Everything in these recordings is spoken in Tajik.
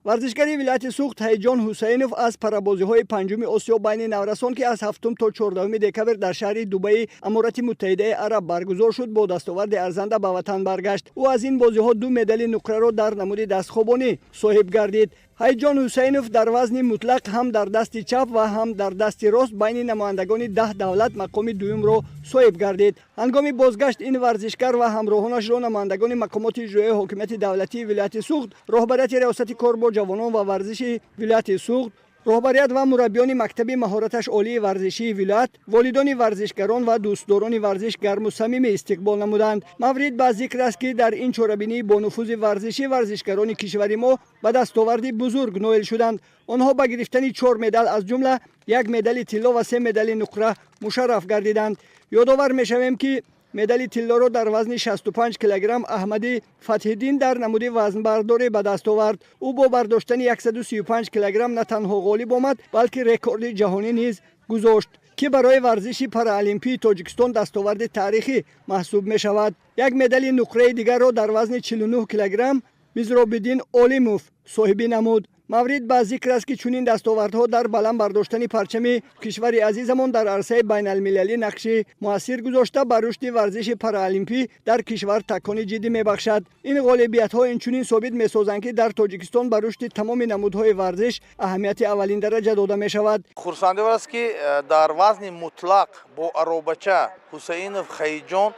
Варзишгари вилояти Суғд Ҳайҷон Ҳусайнов аз парабозиҳои панҷуми Осиё байни наврасон, ки аз 7 то 14 декабр дар шаҳри Дубаи Аморати Муттаҳидаи Араб баргузор шуд, бо дастоварди арзанда ба ватан баргашт. Ӯ аз ин бозиҳо ду медали нуқраро дар намуди дастхобонӣ соҳиб гардид. Ҳайҷон Ҳусайнов дар вазни мутлақ ҳам дар дасти чап ва ҳам дар дасти рост байни намояндагони 10 давлат мақоми дуюмро соҳиб гардид. Ҳангоми бозгашт ин варзишгар ва ҳамроҳонашро намояндагони мақомоти иҷроияи ҳокимияти давлатии вилояти Суғд, роҳбарияти Раёсати кор бо ҷавонон ва варзиши вилояти Суғд, роҳбарият ва мураббиёни мактаби маҳораташ олии варзишии вилоят, волидони варзишгарон ва дӯстдорони варзиш гарму самимӣ истиқбол намуданд. Маврид ба зикр аст, ки дар ин чорабинии бонуфузи варзишӣ варзишгарони кишвари мо ба дастоварди бузург ноил шуданд. Онҳо ба гирифтани чор медал, аз ҷумла як медали тилло ва се медали нуқра мушарраф гардиданд. Ёдовар мешавем, ки медали тиллоро дар вазни 65 килограмм Аҳмади Фатҳиддин дар намуди вазнбардорӣ ба даст овард. Ӯ бо бардоштани 135 килограмм на танҳо ғолиб омад, балки рекорди ҷаҳонӣ низ гузошт, ки барои варзиши параолимпии Тоҷикистон дастоварди таърихӣ маҳсуб мешавад. Як медали нуқраи дигарро дар вазни 49 килограмм Мизробиддин Олимов соҳибӣ намуд. Маврид ба зикр аст, ки чунин дастовардҳо дар баланд бардоштани парчами кишвари азизамон дар арсаи байналмилалӣ нақши муассир гузошта, ба рушди варзиши параолимпӣ дар кишвар такони ҷиддӣ мебахшад. Ин ғолибиятҳо инчунин собит месозанд, ки дар Тоҷикистон ба рушди тамоми намудҳои варзиш аҳамияти аввалиндараҷа дода мешавад. Хурсандиовар аст, ки дар вазни мутлақ бо аробача Ҳусаинов Хаиҷон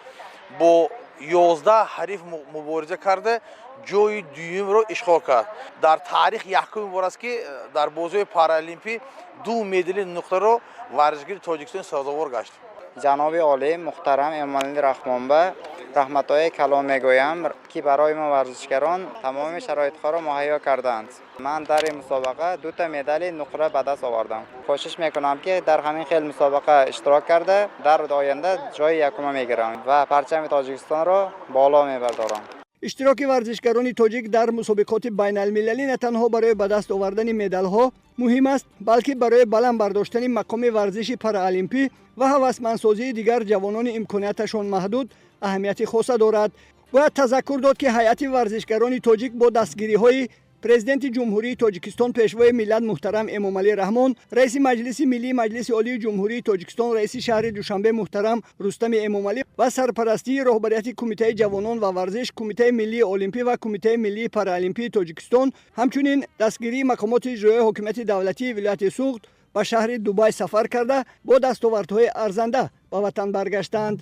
бо 11 ҳариф мубориза карда, ҷои дуюмро ишғол кард. Дар таърих якуми бор аст, ки дар бозиҳои паралимпӣ ду медали нуқраро варзишгари Тоҷикистон сазовор гашт. Ҷаноби олӣ муҳтарам Эмомалӣ Раҳмон ба раҳматҳои калон мегӯям, ки барои мо варзишгарон тамоми шароитҳоро муҳайё кардаанд. Ман дар ин мусобиқа дута медали нуқра ба даст овардам. Кӯшиш мекунам, ки дар ҳамин хел мусобиқа иштирок карда, дар оянда ҷои якума мегирам ва парчами Тоҷикистонро боло мебардорам. Иштироки варзишгарони тоҷик дар мусобиқоти байналмилалӣ на танҳо барои ба даст овардани медалҳо муҳим аст, балки барои баланд бардоштани мақоми варзиши параолимпӣ ва ҳавасмандсозии дигар ҷавонони имконияташон маҳдуд аҳамияти хоса дорад. Бояд тазаккур дод, ки ҳайати варзишгарони тоҷик бо дастгириҳои Президенти Ҷумҳурии Тоҷикистон, Пешвои миллат муҳтарам Эмомалӣ Раҳмон, раиси Маҷлиси Миллии Маҷлиси Олии Ҷумҳурии Тоҷикистон, раиси шаҳри Душанбе муҳтарам Рустами Эмомалӣ ва сарпарастии роҳбарияти Кумитаи ҷавонон ва варзиш, Кумитаи миллии олимпӣ ва Кумитаи миллии параолимпии Тоҷикистон, ҳамчунин дастгирии мақомоти иҷроияи ҳокимияти давлатии вилояти Суғд ба шаҳри Дубай сафар карда, бо дастовардҳои арзанда ба ватан баргаштанд.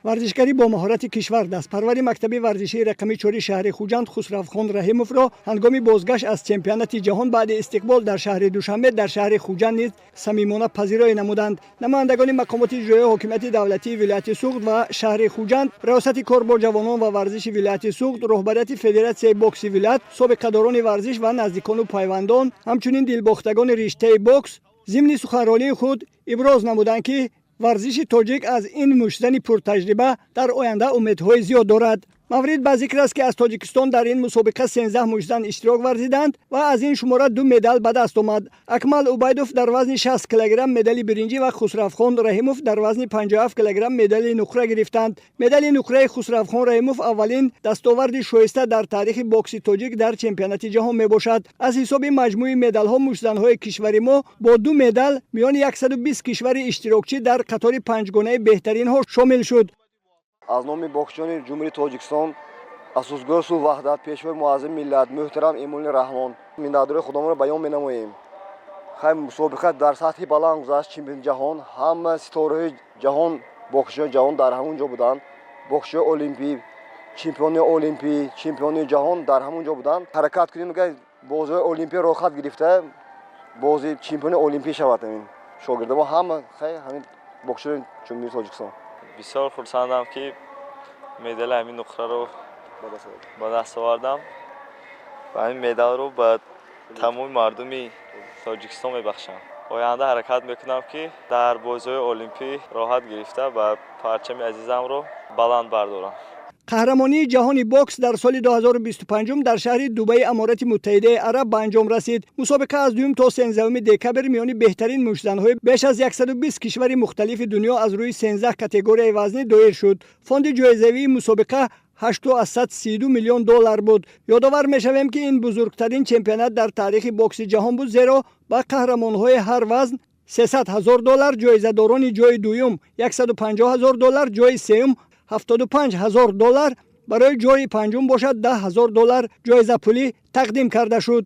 Варзишгари бо маҳорати кишвар, дастпарвари мактаби варзишии рақами 4 шаҳри Хуҷанд Хусравхон Раҳимовро ҳангоми бозгашт аз чемпионати ҷаҳон баъди истиқбол дар шаҳри Душанбе дар шаҳри Хуҷанд низ самимона пазироӣ намуданд. Намояндагони мақомоти иҷроияи ҳокимияти давлатии вилояти Суғд ва шаҳри Хуҷанд, Раёсати кор бо ҷавонон ва варзиши вилояти Суғд, роҳбарияти Федератсияи бокси вилоят, собиқадорони варзиш ва наздикону пайвандон, ҳамчунин дилбохтагони риштаи бокс зимни суханронии худ иброз намуданд, ки варзиши тоҷик аз ин муштзани пуртаҷриба дар оянда умедҳои зиёд дорад. Маврид ба зикр аст, ки аз Тоҷикистон дар ин мусобиқа 13 муштзан иштирок варзиданд ва аз ин шумора ду медал ба даст омад. Акмал Убайдов дар вазни 60 килограмм медали биринҷӣ ва Хусравхон Раҳимов дар вазни 57 килограмм медали нуқра гирифтанд. Медали нуқраи Хусравхон Раҳимов аввалин дастоварди шоиста дар таърихи бокси тоҷик дар чемпионати ҷаҳон мебошад. Аз ҳисоби маҷмӯи медалҳо муштзанҳои кишвари мо бо ду медал миёни 120 кишвари иштирокчӣ дар қатори панҷгонаи беҳтаринҳо шомил шуд. Аз номи боксчиёни Ҷумҳурии Тоҷикистон Асосгузори сулҳу ваҳдат, Пешвои муаззами миллат муҳтарам Эмомалӣ Раҳмон миннатдории худамонро баён менамоем. Хай, мусобиқа дар сатҳи баланд гузашт. Чемпиони ҷаҳон, ҳама ситораҳои ҷаҳон, боксчиёни ҷаҳон дар ҳамон ҷо буданд. Боксчиёи олимпӣ, чемпиони олимпӣ, чемпиони ҷаҳон дар ҳамон ҷо буданд. Ҳаракат кунем, ки бозиҳои олимпия роҳхат гирифта, бози чемпиони олимпӣ шавад ҳамин шогирдамо, ҳама, хай, ҳамин боксчиёни Ҷумҳурии Тоҷикистон. Бисёр хурсандам, ки медали ҳамин нуқраро ба даст овардам ва ҳамин медалро ба тамоми мардуми Тоҷикистон мебахшам. Оянда ҳаракат мекунам, ки дар бозиҳои олимпӣ роҳат гирифта ба парчами азизамро баланд бардорам. Қаҳрамонии ҷаҳони бокс дар соли 2025 дар шаҳри Дубаи Аморати Муттаҳидаи Араб ба анҷом расид. Мусобиқа аз 2 то 13 декабр миёни беҳтарин муштзанҳои беш аз 120 кишвари мухталифи дунё аз рӯи 13 категорияи вазнӣ доир шуд. Фонди ҷоизавии мусобиқа 8,32 миллион доллар буд. Ёдовар мешавем, ки ин бузургтарин чемпионат дар таърихи бокси ҷаҳон буд, зеро ба қаҳрамонҳои ҳар вазн 300 ҳазор доллар, ҷоизадорони ҷои дуюм 150 ҳазор доллар, ҷои сеюм 75 ҳазор доллар, барои ҷои панҷум бошад 10 ҳазор доллар ҷоизапулӣ тақдим карда шуд.